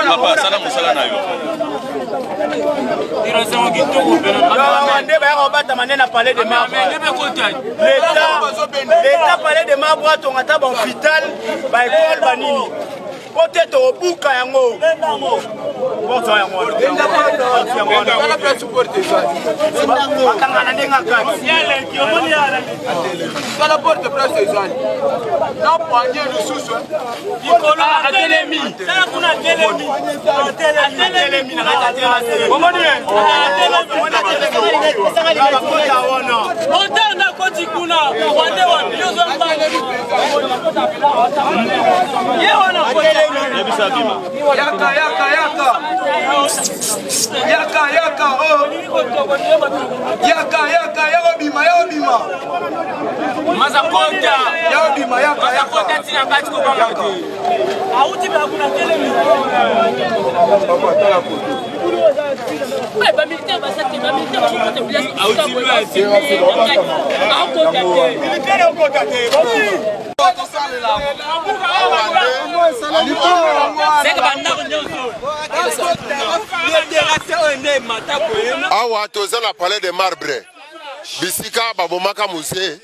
Papa, sala mosala na yo. Nde bayaka kobatama nde na palais de marbre. L'État palais de marbre atonga ata bahôpital, baekole, banini po te tokobuka yango porte yango bakanga na ndenge akati tala porte place ezali na poigne lisusu likolo atelemi tala kuna atelemi atelemi na kati ya terrasse omoni bakota wana moteur na koti kuna rwande wapi yo zwa ye wana Yebisa bima. Yaka yaka yaka. Yaka yaka oh. Yaka yaka yaka bima yaka bima. Mazakota. Yaka bima yaka yaka. Mazakota tina kati kobanga te. Auti ba kuna telemi. Papa tala koto. Ouais, ba militaire baza te, ba militaire bazokota place. Akota te. Militaire okota te. Awa toza na palais de marbre, bisika babomaka musée.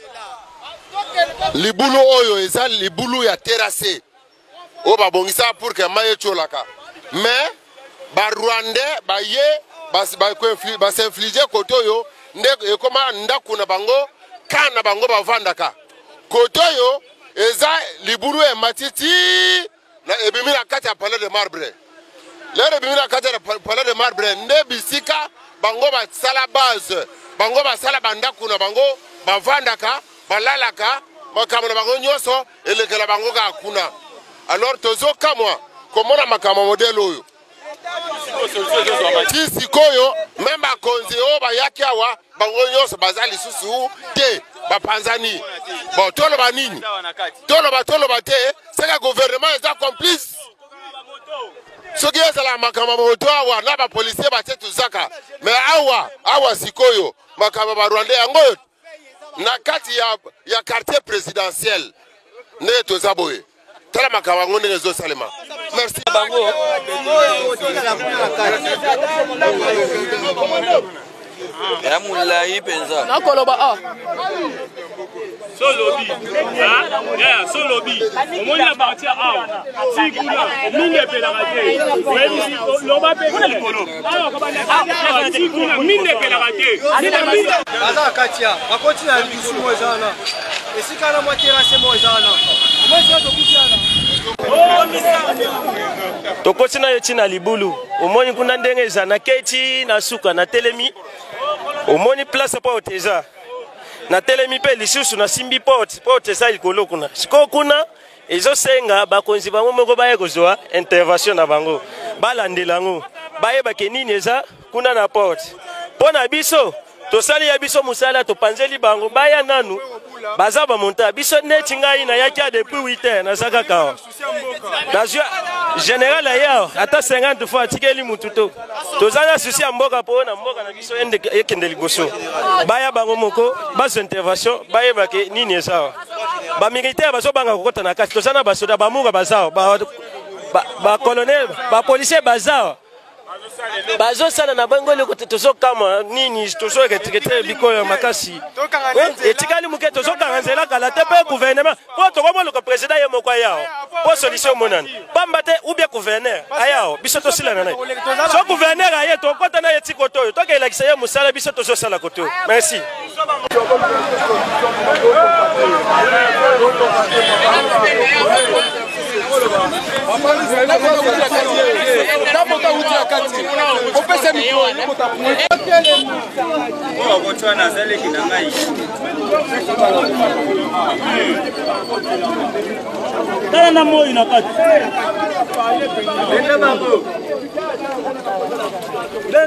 Libulu oyo eza libulu ya terrasse oyo babongisa pour que mai etiolaka, mais ba rwandais baye basinflige kote oyo nde ekoma ndako na bango, ka na bango bavandaka kote oyo. Eza libulu ya matiti na ebimi na kati ya palais de marbre. Lero ebimi na kati ya palais de marbre nde bisika bango basala base, bango basala bandako na bango, bavandaka, balalaka, makambo na bango nyonso elekela bango kaka kuna. Alors tozokamwa komona makambo modèle oyo. Ti sikoyo meme bakonzi oyo bayaki awa bango nyonso baza lisusu te, bapanzani. Bon, toloba nini? Toloba toloba te, seka gouvernement eza complice. Soki ezala makambo ya moto awa na bapolisier batie tuzaka, mais awa awa sikoyo makambo ya barwandais yango oyo na kati ya quartier présidentiel ndenge toza boye. Tala makambo yango ndenge ezosalema. Merci. Bango. Ya molai mpenza. Nakoloba ah. Solobi. Yeah, solobi. Omoni na partir awa. Ti kuna mingi epelaka te. Oyebisi loba pe kuna likolo. Awa ti kuna mingi epelaka te. Baza na kati ya bakoti na lidusu moko eza wana, esika na mwa terrasse moko eza wana, omoi esika tokuti wana. Tokoti na yo ti na libulu, omoni kuna ndenge eza, nakei ti na suka, natelemi, omoni place porte eza, natelemi mpe lisusu nasimbi porte, porte eza likolo kuna. Sikoyo kuna ezosenga bakonzi bango moko baye kozwa intervention na bango, balandela yango, bayeba ke nini eza kuna na porte. Mpo na biso tosali ya biso mosala, topanzeli bango, baya nanu baza bamonta biso. Neti ngai nayaki ya depuis 8 heures, naza kaka awa, nazwi général aye awa ata 50 fois atikeli mutu. To toza na susi ya mboka, mpo na mboka na biso ekende liboso, baya bango moko bazwa intervention, bayeba ke nini eza awa. Bamilitaire bazobanga kokota na kati, toza na basoda bamuka baza awa, bacolonel, bapolisier baza awa, bazosala na bango eloko te. Tozokama nini? Tozoretraite bikoyo ya makasi etikali moke, tozokanga nzela kala te. Mpe gouvernement, mpo tokomoluka président ye moko aya mpo solution emonani pamba te, ou bien gouverneur aya, biso tosilana na ye. So gouverneur aye, tokɔta na ye ti koto oyo, tokelakisa ye mosala biso tozosala koto oyo. Merci. Tala na moi na kati.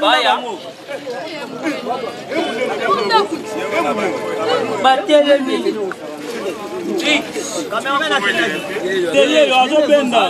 Baya. Batelemi. Tele yo azobenda.